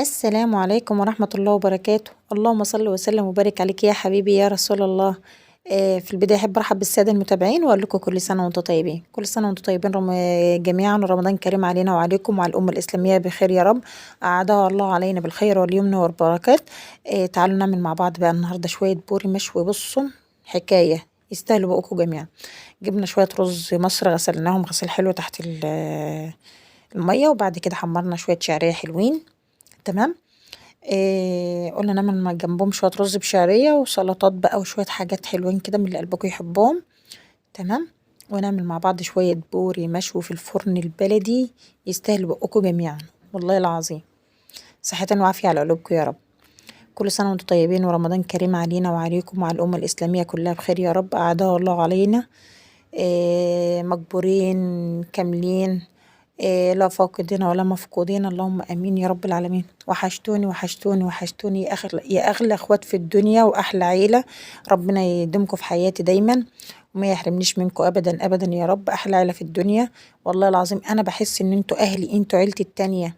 السلام عليكم ورحمة الله وبركاته. اللهم صل وسلم وبارك عليك يا حبيبي يا رسول الله. في البداية أحب أرحب بالسادة المتابعين وأقول لكم كل سنة وأنتم طيبين، كل سنة وأنتم طيبين جميعا، ورمضان كريم علينا وعليكم وعلى الأمة الإسلامية بخير يا رب، أعادها الله علينا بالخير واليمن والبركات. تعالوا نعمل مع بعض بقى النهاردة شوية بوري مشوي، بصوا حكاية يستاهلوا بقكم جميعا. جبنا شوية رز مصر غسلناهم غسيل حلو تحت المية، وبعد كده حمرنا شوية شعرية حلوين، تمام. قلنا نعمل جنبهم شوية رز بشعرية وسلطات بقى وشوية حاجات حلوين كده من اللي قلبكم يحبهم، تمام. ونعمل مع بعض شوية بوري مشوي في الفرن البلدي يستاهل بقكم جميعا والله العظيم. صحة وعافية على قلوبكم يا رب. كل سنة وانتم طيبين ورمضان كريم علينا وعليكم وعلى الأمة الإسلامية كلها بخير يا رب، أعادها الله علينا مجبورين كاملين، لا فاقدين ولا مفقودين، اللهم امين يا رب العالمين. وحشتوني وحشتوني وحشتوني يا اغلى اخوات في الدنيا واحلى عيله، ربنا يديمكم في حياتي دايما وما يحرمنيش منكم ابدا ابدا يا رب. احلى عيله في الدنيا والله العظيم، انا بحس ان انتوا اهلي، انتوا عيلتي التانية،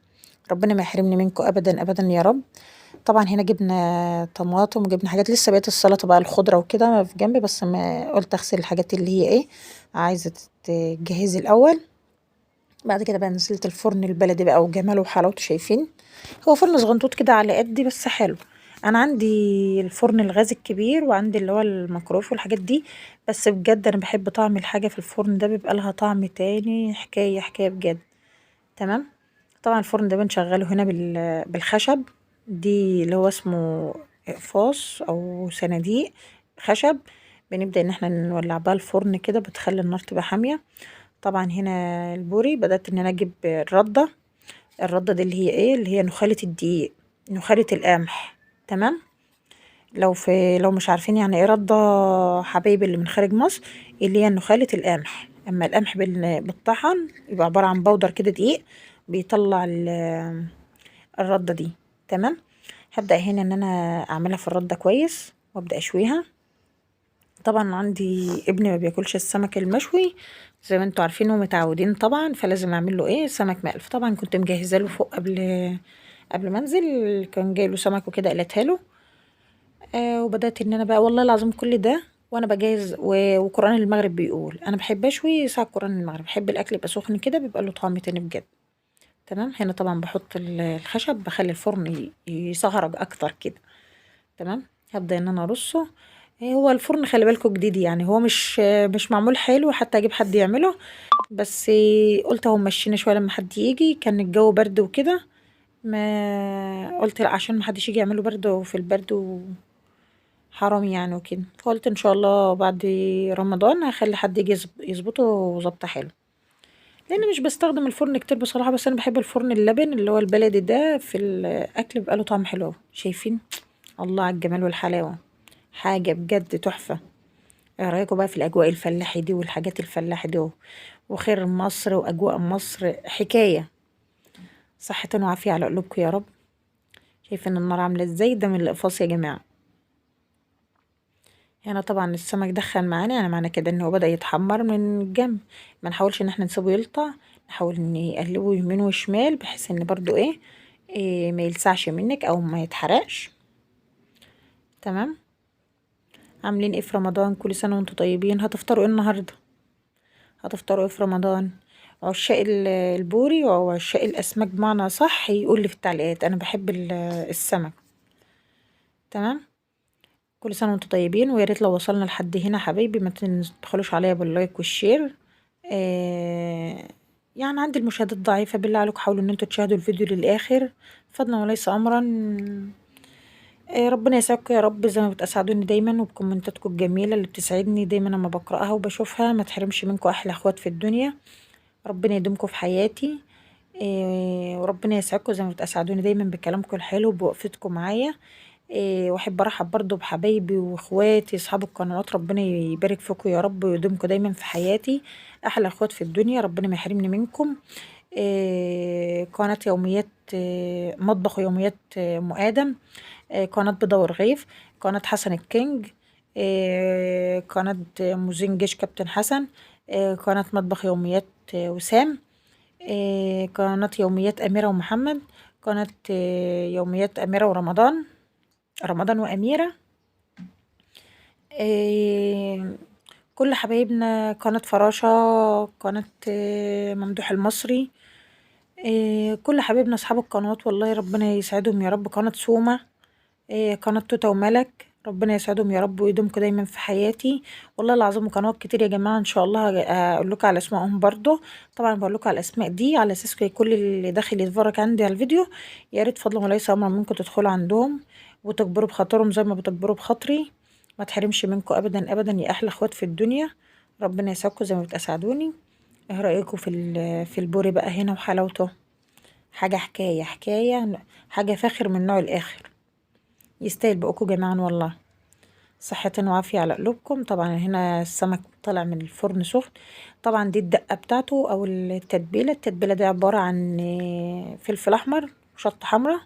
ربنا ما يحرمني منكم ابدا ابدا يا رب. طبعا هنا جبنا طماطم وجبنا حاجات، لسه بقيت السلطه بقى الخضره وكده في جنبي، بس ما قلت اغسل الحاجات اللي هي ايه عايزه تجهزي الاول. بعد كده بقى نزلت الفرن البلدي بقى وجماله وحلاوته، شايفين هو فرن صغنطوط كده على قدي بس حلو. انا عندي الفرن الغاز الكبير وعندي اللي هو الميكرويف والحاجات دي، بس بجد انا بحب طعم الحاجه في الفرن ده، بيبقى لها طعم تاني، حكايه حكايه بجد، تمام. طبعا الفرن ده بنشغله هنا بالخشب دي اللي هو اسمه اقفاص او صناديق خشب، بنبدأ ان احنا نولع بها الفرن كده، بتخلي النار تبقى حامية. طبعا هنا البوري بدأت ان انا اجيب الردة، الردة دي اللي هي ايه، اللي هي نخالة الدقيق، نخالة القمح، تمام. لو مش عارفين يعني ايه ردة حبايبي اللي من خارج مصر، اللي هي نخالة القمح. اما القمح بالطحن يبقى عبارة عن بودر كده دقيق، بيطلع الردة دي، تمام. هبدأ هنا ان انا اعملها في الردة كويس وابدأ اشويها. طبعا عندي ابني ما بياكلش السمك المشوي زي ما انتوا عارفين ومتعودين طبعا، فلازم اعمل له ايه سمك مقلي. فطبعا كنت مجهزه له فوق قبل ما انزل، كان جاي له سمك وكده قلتها له. وبدات ان انا بقى والله العظيم كل ده وانا بجهز، وقران المغرب بيقول انا بحب اشوي ساعه قران المغرب، بحب الاكل يبقى سخن كده بيبقى له طعم تاني بجد، تمام. هنا طبعا بحط الخشب، بخلي الفرن يصهرج اكتر كده، تمام. هبدا ان انا ارصه. هو الفرن خلي بالكم جديد، يعني هو مش معمول حلو حتى اجيب حد يعمله، بس قلت اهو مشينا شويه لما حد يجي، كان الجو برد وكده، ما قلت لا عشان ما حدش يجي يعمله برد وفي البرد وحرام يعني وكده، فقلت ان شاء الله بعد رمضان هخلي حد يجي يظبطه ظبطه حلو، لان مش بستخدم الفرن كتير بصراحه، بس انا بحب الفرن اللبن اللي هو البلدي ده في الاكل بيبقى له طعم حلو أوي. شايفين الله على الجمال والحلاوه، حاجة بجد تحفة. ايه رأيكم بقى في الأجواء الفلاحي دي والحاجات الفلاحي دي وخير مصر وأجواء مصر، حكاية. صحة وعافية على قلوبكم يا رب. شايفين النار عاملة ازاي، ده من الإقفاص يا جماعة. هنا طبعا السمك دخل معانا، يعني معنى كده ان هو بدأ يتحمر من الجنب، ما نحاولش ان احنا نسيبه يلطع، نحاول نقلبه يمين وشمال بحيث ان برضو ايه ما يلسعش منك او ما يتحرقش، تمام. عاملين ايه في رمضان؟ كل سنة وانتم طيبين. هتفطروا ايه النهاردة؟ هتفطروا ايه في رمضان؟ عشاق البوري وعشاق الاسماك بمعنى صح يقول لي في التعليقات، انا بحب السمك، تمام. كل سنة وانتم طيبين، ويا ريت لو وصلنا لحد هنا حبايبي ما تبخلوش عليا بال like وال share. يعني عندي المشاهدات ضعيفة، بالله عليكم حاولوا ان انتوا تشاهدوا الفيديو للاخر فضلا وليس امرا. ربنا يسعدكم يا رب زي ما بتسعدوني دايما وبكومنتاتكم الجميلة اللي بتسعدني دايما لما بقرأها وبشوفها، ما تحرمش منكم احلى اخوات في الدنيا، ربنا يديمكم في حياتي، وربنا يسعدكم زي ما بتسعدوني دايما بكلامكم الحلو وبوقفتكم معايا. واحب ارحب برضو بحبايبي واخواتي اصحاب القنوات، ربنا يبارك فيكم يا رب ويديمكم دايما في حياتي، احلى اخوات في الدنيا، ربنا ما يحرمني منكم. قناة يوميات، مطبخ يوميات، ام ادم، قناة بيضة ورغيف، قناة حسن الكينج، قناة موزين جيش كابتن حسن، قناة مطبخ يوميات، وسام، قناة يوميات أميرة ومحمد، قناة يوميات أميرة ورمضان، رمضان وأميرة، كل حبايبنا، قناة فراشة، قناة ممدوح المصري، كل حبايبنا أصحاب القنوات والله ربنا يسعدهم يا رب. قناة سومة، قناة توتة وملك، ربنا يسعدهم يا رب ويدومكم دايما في حياتي والله العظيم. وقنوات كتير يا جماعة إن شاء الله هقول لكم على أسمائهم برضو. طبعا بقول لكم على الأسماء دي على أساس كل اللي داخل يتفرج عندي على الفيديو يا ريت فضلا وليس أمرا منكم تدخلوا عندهم وتكبروا بخاطرهم زي ما بتكبروا بخاطري. ما تحرمش منكم أبدا أبدا يا أحلى أخوات في الدنيا، ربنا يسعدكم زي ما بتساعدوني. ايه رأيكم في البوري بقى هنا وحلاوته؟ حاجة حكاية حكاية، حاجة فاخر من نوع الآخر، يستاهل بقكم جميعا والله. صحتين وعافية على قلوبكم. طبعا هنا السمك طالع من الفرن سخن. طبعا دي الدقة بتاعته أو التتبيلة. التتبيلة دي عبارة عن فلفل أحمر وشطة حمرا،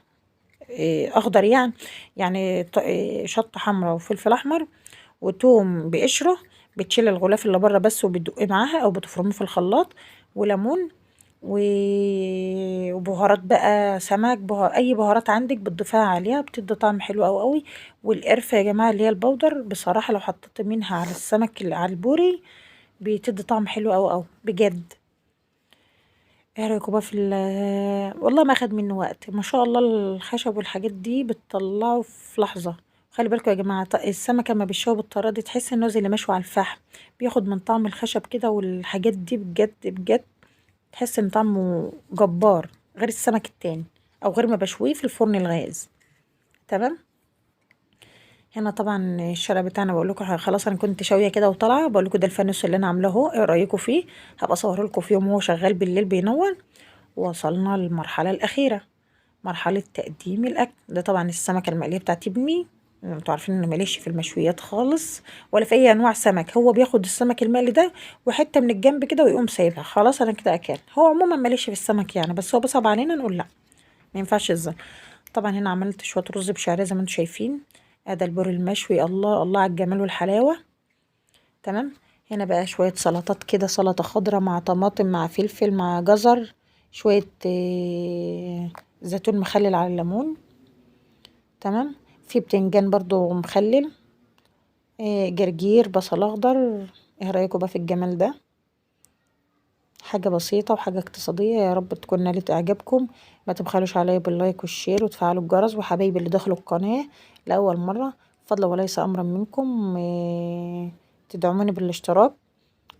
أخضر يعني شطة حمرا وفلفل أحمر وتوم بقشره، بتشيل الغلاف اللي بره بس وبتدقيه معاها أو بتفرميه في الخلاط، وليمون وبهارات بقى سمك، أي بهارات عندك بتضيفيها عليها بتدي طعم حلو أوي أوي. والقرفة يا جماعة اللي هي البودر، بصراحة لو حطيت منها على السمك اللي على البوري بتدي طعم حلو أوي أوي بجد. ايه رأيكم بقى في والله ما أخد منه وقت ما شاء الله. الخشب والحاجات دي بتطلعه في لحظة. خلي بالكم يا جماعة السمكة لما بيشوها بالطريقة دي تحس إنه زي اللي مشوي على الفحم، بياخد من طعم الخشب كده والحاجات دي بجد بجد تحس إن طعمه جبار غير السمك التاني أو غير ما بشويه في الفرن الغاز. تمام. هنا طبعا الشارع بتاعنا بقول لكم خلاص انا كنت شاويه كده وطالعه، بقول لكم ده الفانوس اللي انا عاملاه اهو، ايه رايكم فيه؟ هبقى اصوره لكم في يوم وهو شغال بالليل بينور. وصلنا للمرحله الاخيره، مرحله تقديم الاكل. ده طبعا السمكه المقليه بتاعت ابني، انتوا عارفين ان ماليش في المشويات خالص ولا في اي انواع سمك، هو بياخد السمك المقلي ده وحته من الجنب كده ويقوم سايبها، خلاص انا كده اكل. هو عموما ماليش في السمك يعني، بس هو بيصعب علينا نقول لا ما ينفعش الظلم. طبعا هنا عملت شويه رز بشعريه زي ما انتوا شايفين، ادي البوري المشوي، الله الله على الجمال والحلاوه. تمام. هنا بقى شويه سلطات كده، سلطه خضراء مع طماطم مع فلفل مع جزر، شويه زيتون مخلل على الليمون. تمام. في بتنجان برضو مخلل، جرجير، بصل اخضر. ايه رايكم بقى في الجمال ده؟ حاجه بسيطه وحاجه اقتصاديه، يا رب تكون نالت اعجابكم. ما تبخلوش عليا بال like وال share وتفعلوا الجرس. وحبايبي اللي دخلوا القناه لاول مره، فضلا وليس امرا منكم تدعموني بالاشتراك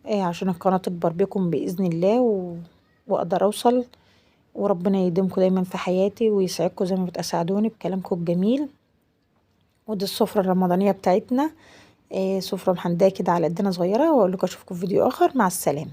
عشان القناه تكبر بكم باذن الله واقدر اوصل. وربنا يديمكم دايما في حياتي ويسعدكم زي ما بتساعدوني بكلامكم الجميل. ودي السفرة الرمضانية بتاعتنا، سفرة محندية كده على قدنا صغيرة. واقول لكم اشوفكم في فيديو اخر، مع السلامة.